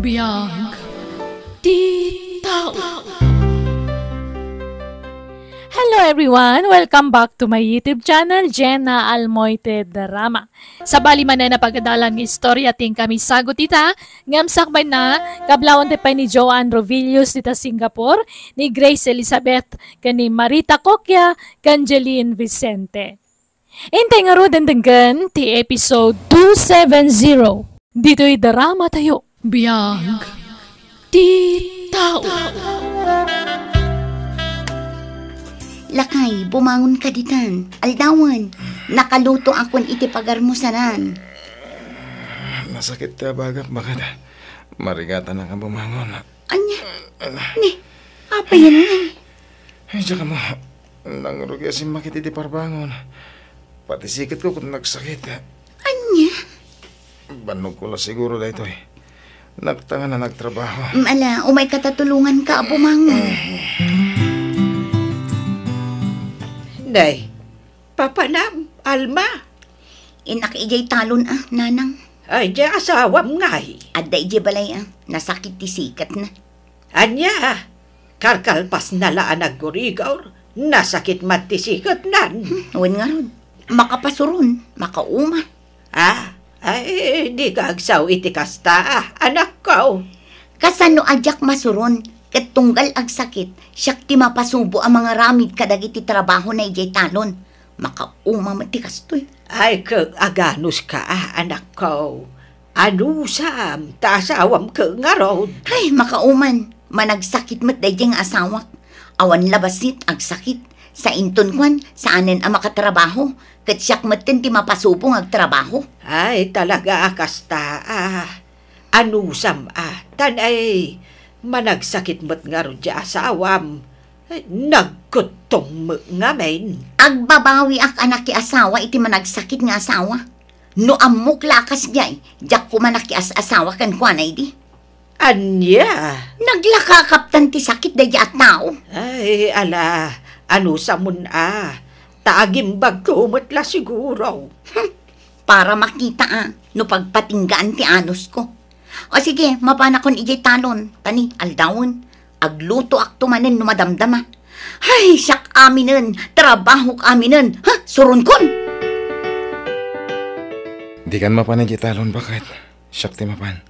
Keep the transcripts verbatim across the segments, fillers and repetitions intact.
Biag ti tao. Hello everyone! Welcome back to my YouTube channel, Jenna Almoite Drama. Sabali manen a pagadalan nga istorya ti inkami sagut ita, ngem sakbayna, kablawan ti pay ni Joanne Rovillos dita Singapore, ni Grace Elizabeth, ken ni Marita Coquia, ken Jeline Vicente. Intay ngarud denggen ti episode two seven zero. Ditoy drama tayo. Biag ti tao. Lakay, bumangon ka ditan. Aldawan, nakaluto akon iti pagarmusanan. Nasakit ti abagak, baket. Marigatan nga bumangon. Ania? Ni, apay ngay? Ay, diak ammo. Nangrugi a simmakit iti parbangon. Pati siketko ket nagsakit. Ania? Bannogko la siguro daytoy. Naktangan a nagtrabaho. Mm, ala, umayka ta tulonganka a bumangon. Nay, papanam, Alma. Innak idiay talon a, nanang. Ay, diay asawam ngay? Adda idiay balay a, nasakit ti siketna. Ania? Kalkalpasna la a naggurigur, nasakit met ti siketnan. Hmm, wen ngarud. Makapasuron, makauma. Ah, ay, dika agsao iti kasta, ah, anakko. Kasano a diak masuron, ket tunggal agsakit, siak ti mapasubo a mangaramid kadagiti trabahona idiay talon. Makauma met ti kastoy. Ay, ket aganuska, ah, anakko. Anusam, ta asawam ket ngarud. Ay, makauman. Managsakit met daydiay nga asawak. Awan la bassit, agsakit. Sa inton kuan, saanen a makatrabaho. Ket siak metten ti mapasubo nga agtrabaho. Ay, talaga a kasta, ah. Anusam, ah. Tan ay, managsakit met ngarud diay asawam. Ay, nagkuttong met ngamin. Agbabawiak a nakiasawa iti managsakit nga asawa. No ammok la a kasdiay, diak koma nakias-asawa kenkuana idi. Ania? Naglaka a kaptan ti sakit daydiay a tao. Ay, ala, anusamon a. Ta agimbagko met la siguro. Hmm, para makita a, no pagpatinggaan ti anusko. O sige, mapanakon idiay talon, ta ni, aldawen, aglutoakto manen no madamdama. Ay, siak aminen, trabahok aminen, ha, suronkon! Dikan mapan idiay talon, baket. Siak ti mapan.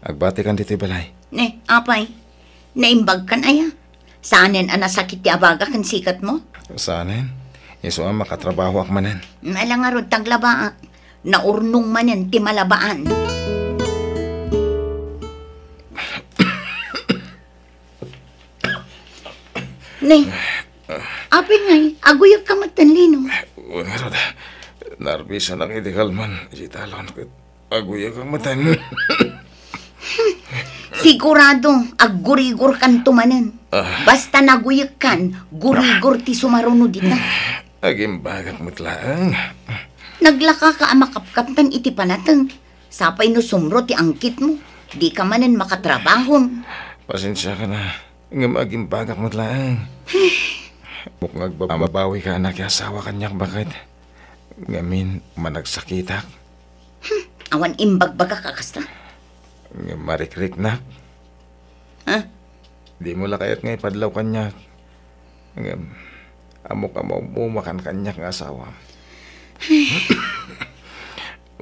Agbatikan ditoy balay. Ne, apay, naimbagkan aya? Saanen a nasakit ti abagak ken siketmo? Saanen. Isu a makatrabahoak manen. Ala ngarud, taglabaak. Naurnong manen ti malabaan. Ne, apay ngay, aguyagka met ten lino. Wen ngarud, narbisanak iti kalman, iti talon ket aguyagak met ten. Sigurado, aggurigurkanto manen. Ah. Basta naguyegkan, gurigor ti sumaruno dita. Agimbagak met laeng. Naglakaka a makapkaptan iti panateng. Sapay no sumro ti angkitmo, dika manen makatrabahon. Pasensiakan a, ngem agimbagak met laeng. Mukngag ba-, mabawika a nakiasawa kaniak, baket. Ngamin, managsakitak. Hmm, awan imbagbagak a kasta. Ngem marikriknak. Ha? Dimo la kayat nga ipadlaw kaniak. Ngem, ammok a maumakan kaniak nga asawa.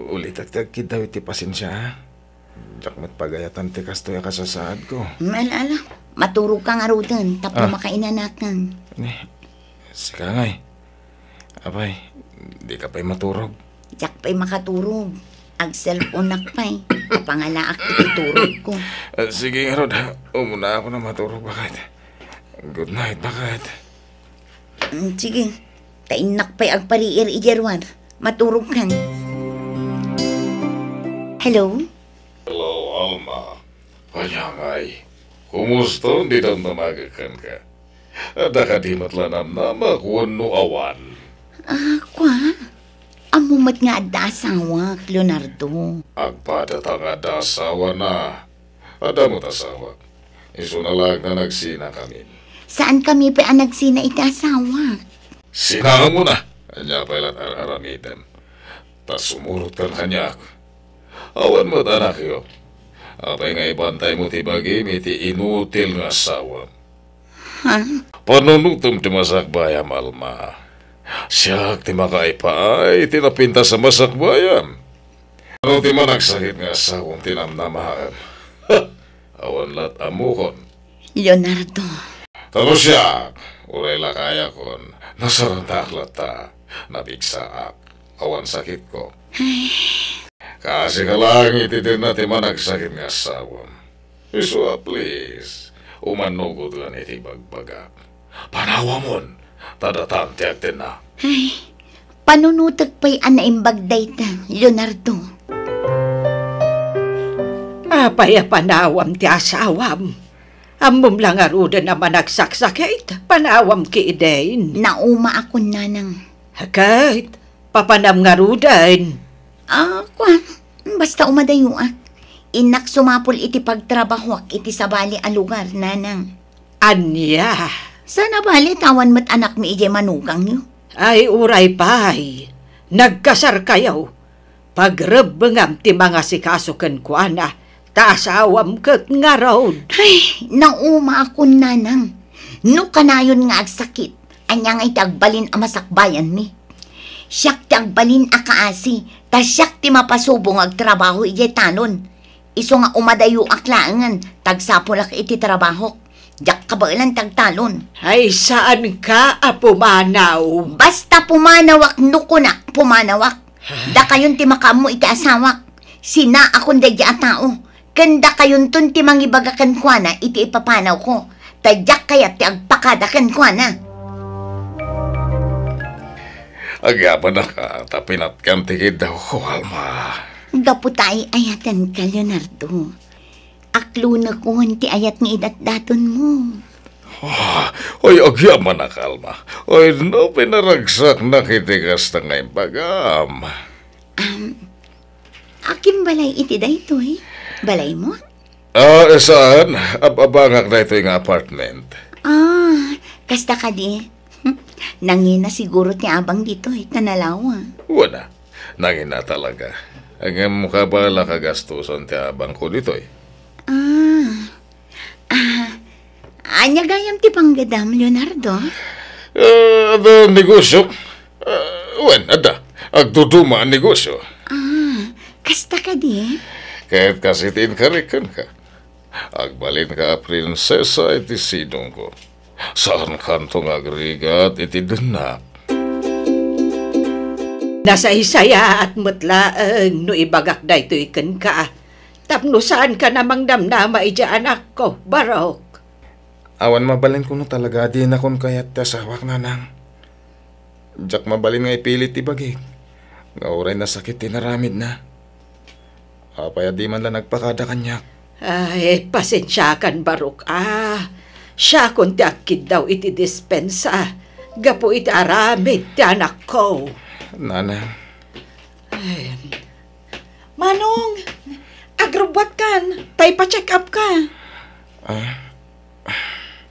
Ulitek ti agkiddaw iti pasensia, a? Diak met pagayatan ti kastoy a kasasaadko. Ala, ala. Maturogka ngaruden tapno Ah. makainanakan. Ni, sika ngay. Apay, dika pay maturog? Diak pay makaturog. Agselponak pay. Apangalaak iti turogko. Ah, sige ngarud, umunaakon a maturog, baket. Good night, baket. Mm, sige. Ta innak pay agpariir idiay ruar. Maturogkan. Hello? Hello, Alma. Ania ngay? Kumusta? Di damdamagek kenka. Adda kadi met la namnamak wenno awan? Ah, kua? Ammo met nga adda asawak, Leonardo. Agpadat a nga adda asawana. Adda met asawak. Isuna laeng a nagsinakamin. Saankami pay a nagsina iti asawak. Sinaanmona. Ania pay la ti ar-aramidem? Ta sumurotkan kaniak. Awan met anakyo. Apay nga ibantaymo ti bagim iti inutil nga asawam? Ha? Panunotem ti masakbayam, Alma. Siak ti makaipaay iti napintas a masakbayam. Ano ti managsakit nga asawam ti namnamaem? Awan lat ammokon. Leonardo. Ta no siak, uray lakayakon, nasarataak latta, napigsaak, awan sakitko. Ay. Kaasika laeng iti denna ti managsakit nga asawam. Isu a, please, umanugotkan iti ibagbagak. Panawamon, ta datan ti agtenna. Ay, panunotek pay a naimbag dayta, Leonardo. Apay a panawam ti asawam? Ammom la ngaruden a managsaksakit, panawam ketdin. Naumaakon, nanang. Ket, papanam ngaruden? Ah, kuan, basta umadayoak. Innak sumapul iti pagtrabahoak iti sabali a lugar, nanang. Ania? Sana bale ta awan met anakmi idiay manukangyo. Ay, uray pay. Nagkasarkayo. Pagrebbengam ti mangasikaso kenkuana, ta asawam ket ngarud. Ay, naumaakon, nanang. No kanayon nga agsakit, ania nga iti agbalin a masakbayanmi? Siak ti agbalin a kaasi, ta siak ti mapasubo nga agtrabaho idiay talon. Isu nga umadayoak laengen, ta agsapulak iti trabahok. Diak kabaelan ti agtalon. Ay, saanka a pumanaw? Basta pumanawak no kunak, pumanawak. Dakayon ti makaammo iti asawak. Sinaakon daydi a tao. Ken dakayonton ti mangibaga kenkuana iti ipapanawko. Ta diak kayat ti agpakada kenkuana. Agyamanaka ta pinatgam ti kiddawko, Alma. Gapu ta ay-ayatenka, Leonardo. Aklonekon ti ayat nga idatdatonmo. Ah, ay, agyamanaka, Alma. Ay, no, pinaragsaknak iti kasta nga imbagam. Um, akin balay iti daytoy? Balaymo? Ah, saan? Ab-abangak daytoy nga apartment. Ah, kasta kadi. Nangina siguro ti abang ditoy, ta nalawa. Wen a, nangina talaga. Ngem kabaelak a gastosen ti abangko ditoy. Ah. Ah, ania gayam ti panggadam, Leonardo? Ah, adda negosio. Ah, wen, adda. Agduduma a negosio. Ah, kasta kadi? Ket kas iti inkarik kenka. Agbalinka a prinsesa iti sidongko. Saankanto nga agrigat iti dennak. Nasaysayaat met laeng no ibagak daytoy kenka, tapno saankan a mangdamnama idiay anakko, Barok. Awan mabalinko no talaga a dinakon kayat ti asawak, nanang. Diak mabalin nga ipilit ti bagik nga uray nasakit ti inaramidna. Apay a di man la nagpakada kaniak? Ay, pasensiakan, Barok, a. Siakon ti agkiddaw iti dispensa gapu iti aramid ti anakko. Nanang. Ay. Manong, agrubbuatkan, ta ipa-check up ka. Ah?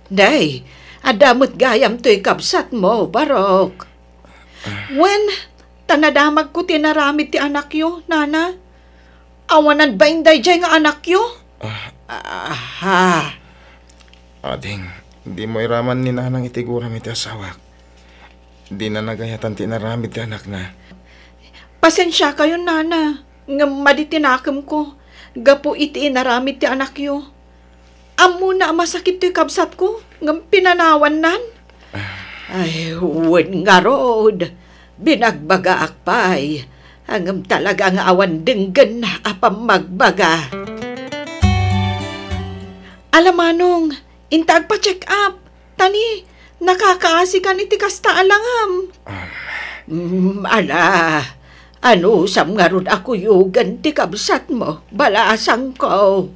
Day, adda met gayam toy kabsatmo, Barok. Wen, ta nadamagko ti inaramid ti anakyo, nana. Awanan bain daydiay nga anakyo? Ah. Aha. Ading, dimo iraman ni nanang iti guram iti asawak. Dina nagayatan ti inaramid ti anakna. Pasensiakayon, nana, ngem madi ti nakemko gapu iti inaramid ti anakyo. Ammona a masakit toy kabsatko, ngem pinanawannan. Ay, wen ngarud, binagbagaak pay, ngem talaga nga awan denggenna a pammagbaga. Ala manong, inta agpa-check up, ta ni, nakakaasikan iti kasta a langam. Um. Mm, ala, anusam ngarud a kuyogen ti kabsatmo, balasangko.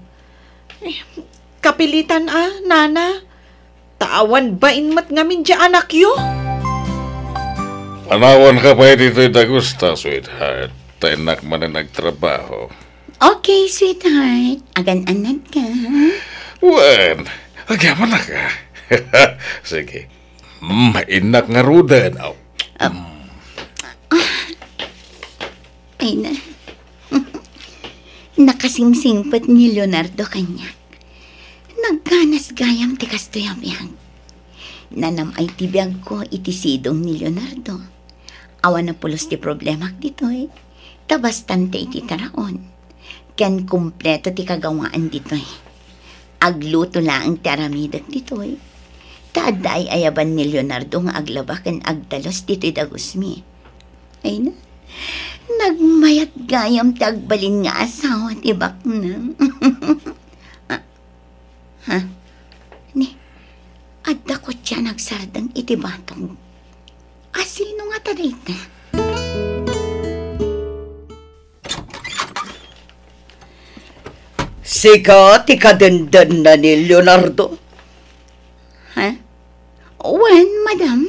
Eh, kapilitan a, nana. Ta awan bain met ngamin diay anakyo. Panawanka pay ditoy dagusta, sweetheart. Ta innak manen agtrabaho. Okay, sweetheart. Agan-anadka. Wen, agyamanak a. Sige. Mm, innak ngaruden. Aw. Ah. Mm. Ah. Ay na. Nakasingsingpet ni Leonardo kaniak. Nagkanas gayam ti kastoy a biag. Nanam-ay ti biagko iti sidong ni Leonardo. Awan a pulos ti problemak ditoy. Ta bastante iti taraon. Ken kompleto ti kagawaan ditoy. Agluto laeng ti aramidek ditoy. Ta adda ay-ayaban ni Leonardo nga aglaba ken agdalus ditoy dagusmi. Ay na, nagmayat gayam ti agbalin nga asawa ti baknang. Ah, ha? Ni, adda kotse a nagsardeng iti batong. Asino ngata dayta? Sika ti kadendenna ni Leonardo? Ha? Wen, madam.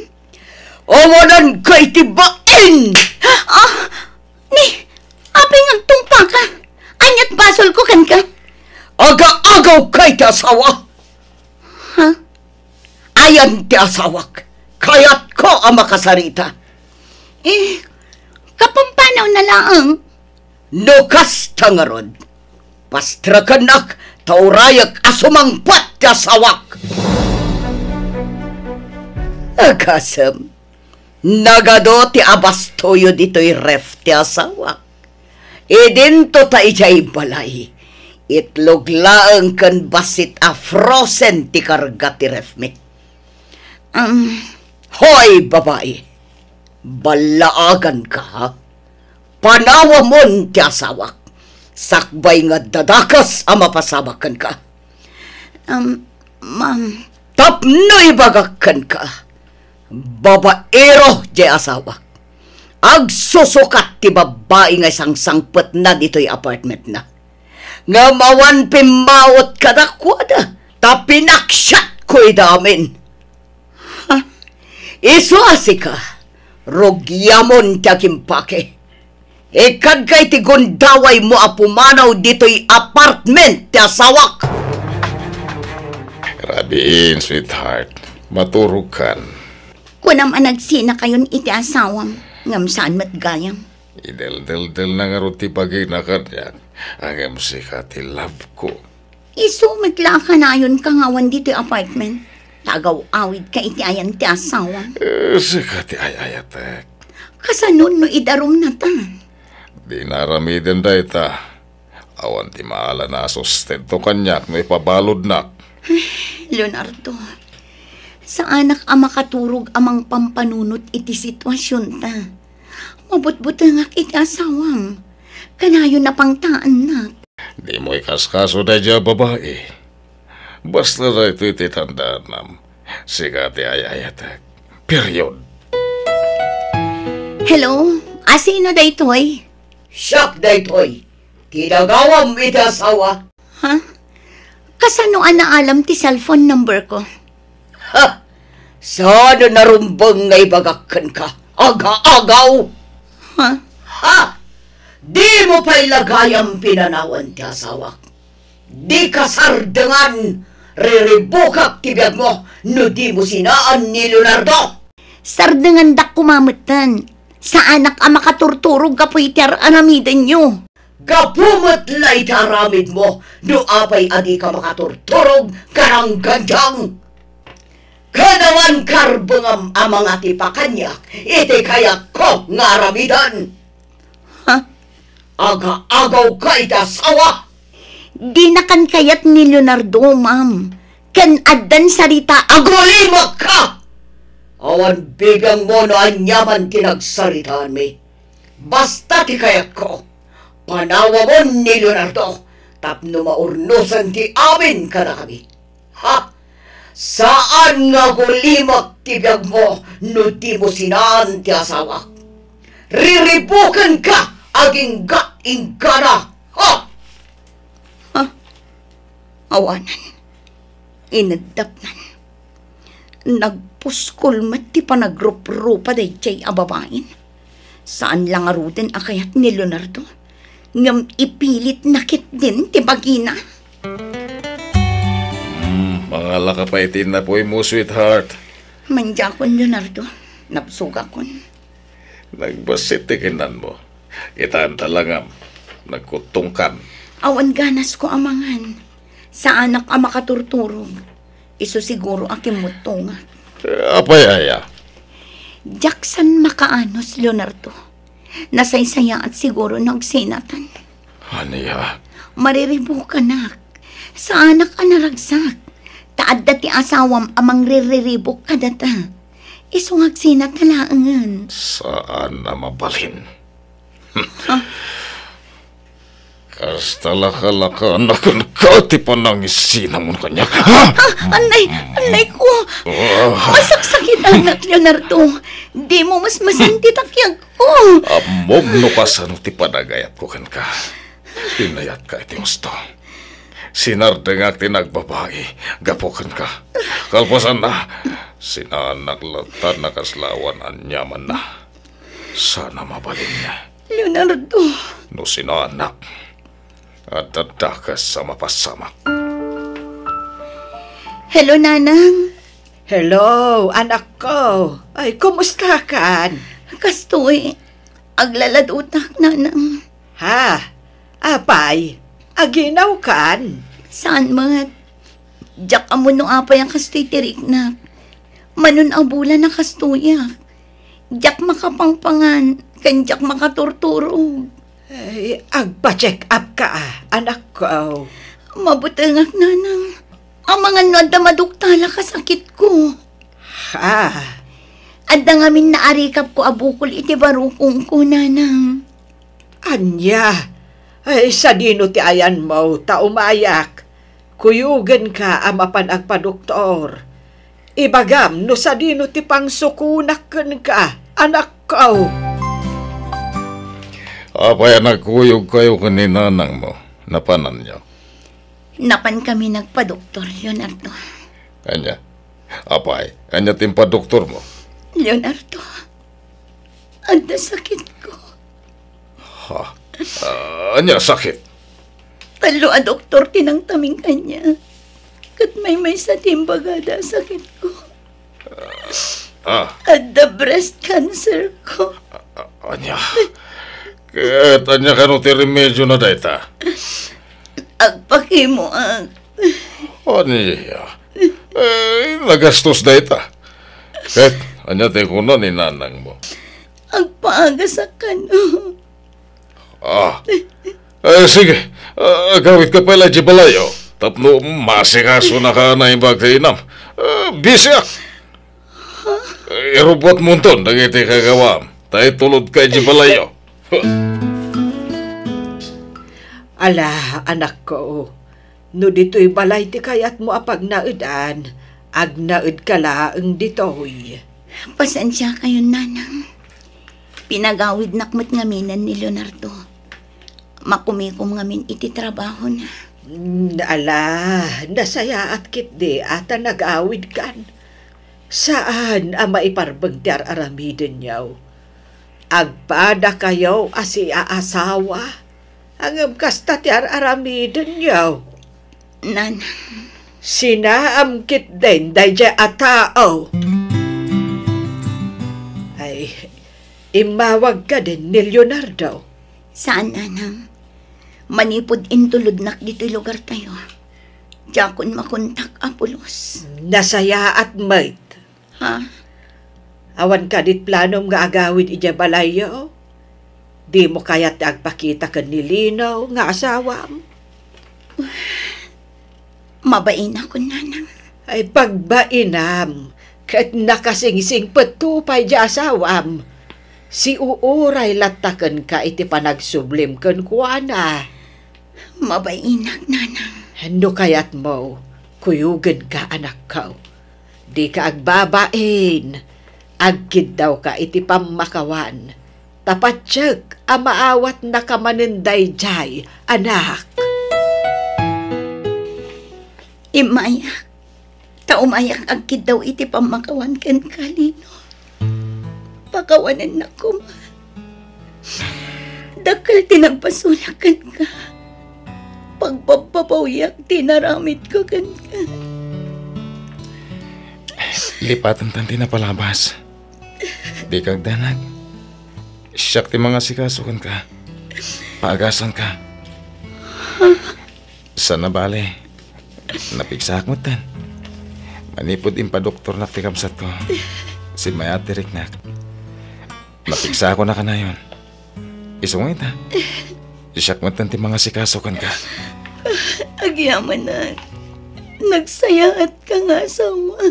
Awananka iti bain! Ah! Ni, apay nga agtungpaka? Ania't basolko kenka? Aga-agawka iti asawa! Ha? Ayan ti asawak. Kayatko a makasarita. Eh, kapampanaw na laeng. No kasta ngarud, pastrakennak ta urayek a sumangpet ti asawak. Agasem, nagadu ti abastoyo ditoy ref ti asawak. Idinto ta idiay balay, itlog laeng ken bassit a frozen ti karga ti refmi. Um, Hoy, babai! Ballaaganka, ha? Panawamon ti asawak. Sakbay nga adda dakes a mapasamak kenka. Um, ma'am. Tapno ibagak kenka, babaero diay asawak. Agsusukat ti babbai nga isangsangpetna ditoy apartmentna. Ngem awan pimmawet kadakuada, ta pinaksiatko ida amin. Ha? Isu a sika, rugiamon ti agimpake. Ikkadka iti gundawaymo a pumanaw ditoy apartment ti asawak. Rabiin, sweetheart. Maturogkan. Kunam a nagsinakayon iti asawam, ngem saan met gayam. Ideldeldelna ngarud ti bagina kaniak, ngem sika ti love ko. Isu met la a kanayonka nga awan ditoy apartment. Ta agaw-awidka iti ayan ti asawam. Eh, sika ti ay-ayatek. Kasano no idarumnata? Dina aramiden dayta. Awan ti maala a sustento kaniak no ipabaludnak. Leonardo, saanak a makaturog a mangpampanunot iti situasionta. Mabutbutengak iti asawam. Kanayon a pangtaennak. Dimo ikaskaso daydiay a babai. Basta daytoy ti tandaanam. Sika ti ay-ayatek. Period. Hello? Asino daytoy? Siak daytoy. Ti nagawam iti asawa. Ha? Kasano a naalam ti cellphone number ko? Ha? Saan a narumbeng nga ibagak kenka? Aga-agaw! Ha? Ha? Dimo pay la gayam pinanawan ti asawak. Dika sardengan! Riribukak ti biagmo no dimo sinaan ni Leonardo! Sardengandak koma metten. Saanak a makaturturog gapu iti ar-aramidenyo. Gapu met la iti aramidmo no apay a dika makaturturog, karangganjang. Ken awan karbengam a mangatipa kaniak iti kayatko nga aramiden. Ha? Aga-agawka iti asawa! Dinakan kayat ni Leonardo, ma'am. Ken addan sarita. Agulimakka! Awan bibiangmo no aniaman ti nagsaritaanmi. Basta ti kayatko, panawamon ni Leonardo tapno maurnosen ti amin kadakami. Ha? Saan nga agulimak ti biagmo no dimo sinaan ti asawak. Riribukenka agingga-inggana. Ha? Ha? Awanan. Ineddapnan. Nagpuskol met ti panagruprupa daydiay a babain. Saan la ngaruden a kayat ni Leonardo, ngem ipilitna ketdin ti bagina. Hmm, mangalaka pay ti innapoymo, sweetheart. Mandiakon, Leonardo. Nabsogakon. Nagbassit ti kinanmo. Kitaenta la ngem. Nagkuttongkan. Awan ganasko a mangan. Saanak a makaturturog. Isu siguro a kimmuttongak. Eh, apay aya? Diak san makaanus, Leonardo. Nasaysayaat siguro no agsinatan. Ania? Mariribukanak. Saanak a naragsak. Ta adda ti asawam a mangriribuk kadata. Isu nga agsinata laengen. Saan a mabalin. Ha? Kasta lakalakana kenka ti panangisinamon kaniak. Ha? Ah, anay, anay ko. Ah. Masaksakitanak, Leonardo. Dimo masmasan ti takiag ko. Ammom no kasano ti panagayatko kenka. Pinayatka iti husto. Sinardengak ti nagbabai gapu kenka. Kalpasanna, sinaannak latta a nakaslawan aniamanna. Saan a mabalin. Leonardo. No sinaannak, adda dakes a mapasamak. Hello, Nanang. Hello, anakko. Ay, kumustakan? Kastoy, aglaladutak, Nanang. Ha? Apay, aginawkan? Saan met. Diak ammo no apay a kastoy ti riknak. Mano a bulan a kastoyak. Diak makapangpangan, ken diak makaturturog. Ay, agpa-check up ka, anakko. Mabutengak, Nanang. Amangan no adda maduktalak a sakitko. Ha? Adda ngamin naarikapko a bukol iti barukongko, Nanang. Ania? Ay, sadino ti ayanmo ta umayak? Kuyogenka a mapan agpadoktor. Ibagam no sadino ti pangsukonak kenka, anakko. Apay a nagkuyogkayo ken ni nanangmo? Napananyo? Napankami nagpadoktor, Leonardo. Ania? Apay, ania ti impadoktormo? Leonardo, adda sakitko. Ha? Ah, ania sakit? Tallo a doktor ti nangtaming kaniak. Ket maymaysa ti imbagada a sakitko. Ah. Adda breast cancer ko. Ah, ania? Ket ania kano ti remediona dayta? Agpakimoak. Ania? Eh, nagastos dayta. Ket ania ti kuna ni nanangmo? Agpaagasak kano. Ah. Eh, sige. Ah, agawidka pay la idiay balayyo. Tapno masikasonaka a naimbag ti inam. Ah, bisiak. Eh, irubbuatmonton dagiti kagawam. Ta itulodka idiay balayyo. Ala, anakko. No ditoy balay ti kayatmo a pagnaedan, agnaedka laeng ditoy. Pasensiakayon, Nanang. Pinagawidnak met ngaminen ni Leonardo. Makumikom ngamin iti trabahona. Mm, ala, nasayaat ketdi a ta nagawidkan. Saan a maiparbeng ti ar-aramidenyo. Agpadakayo a siaasawa, ngem kasta ti ar-aramidenyo. Nanang. Sinaam ketdin daydiay a tao. Ay, immawag kadin ni Leonardo? Saan, Nanang. Manipud intulodnak ditoy lugartayo, diakon makontak a pulos. Nasayaat met. Ha? Awan kadi planom nga agawid idiay balayyo? Dimo kayat ti agpakita ken ni Lino nga asawam? Mabainakon, Nanang. Ay, pagbainam, ket nakasingsingpetto pay diay asawam. Siuuray latta kenka iti panagsublim kenkuana. Mabainak, Nanang. No kayatmo, kuyogenka, anakko. Dika agbabain. Agkiddawka iti pammakawan. Ta patiek a maawatnaka manen daydiay, anak. Immayak. Ta umayak agkiddaw iti pammakawan kenka, Lino. Pakawanennak koma. Dakkel ti nagpasulak kenka. Pagbabbabawiak ti inaramidko kenka. Lipatentan ti napalabas. Dika agdanag. Siak ti mangasikaso kenka. Paagasanka. Saan a bale, napigsaak metten. Manipud impadoktornak ti kabsatko, simmayat ti riknak. Napigsaakon a kanayon. Isu nga ita, siak metten ti mangasikaso kenka. Agyamanak, nagsayaatka nga asawa.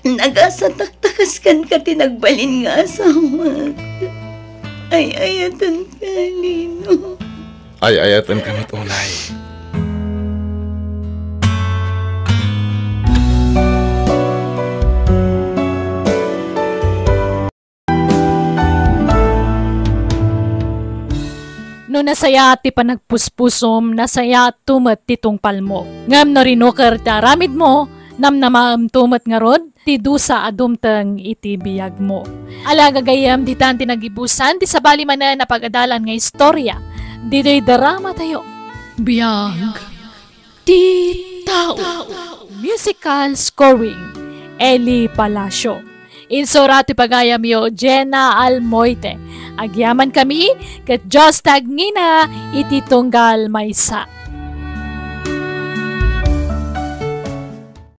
Nagasatak ta kas kenka ti nagbalin nga asawa. Ay-ayatenka, Lino. Ay-ayatenka met unay. No nasayaat ti panagpuspusom, nasayaatto met ti tungpalmo. Ngem no rinuker ti aramidmo, namnamaemto met ngarud ti dusa a dumteng iti biagmo. Ala, gagayyem, ditan ti nagibusan ti sabali manen a pagadalan nga istorya ditoy dramatayo. Biag ti tao. Musical scoring, Eli Palacio. Insura ti pagayamyo, Jenna Almoite. Agyaman kami ket Dios ti agngina iti tunggal maysa.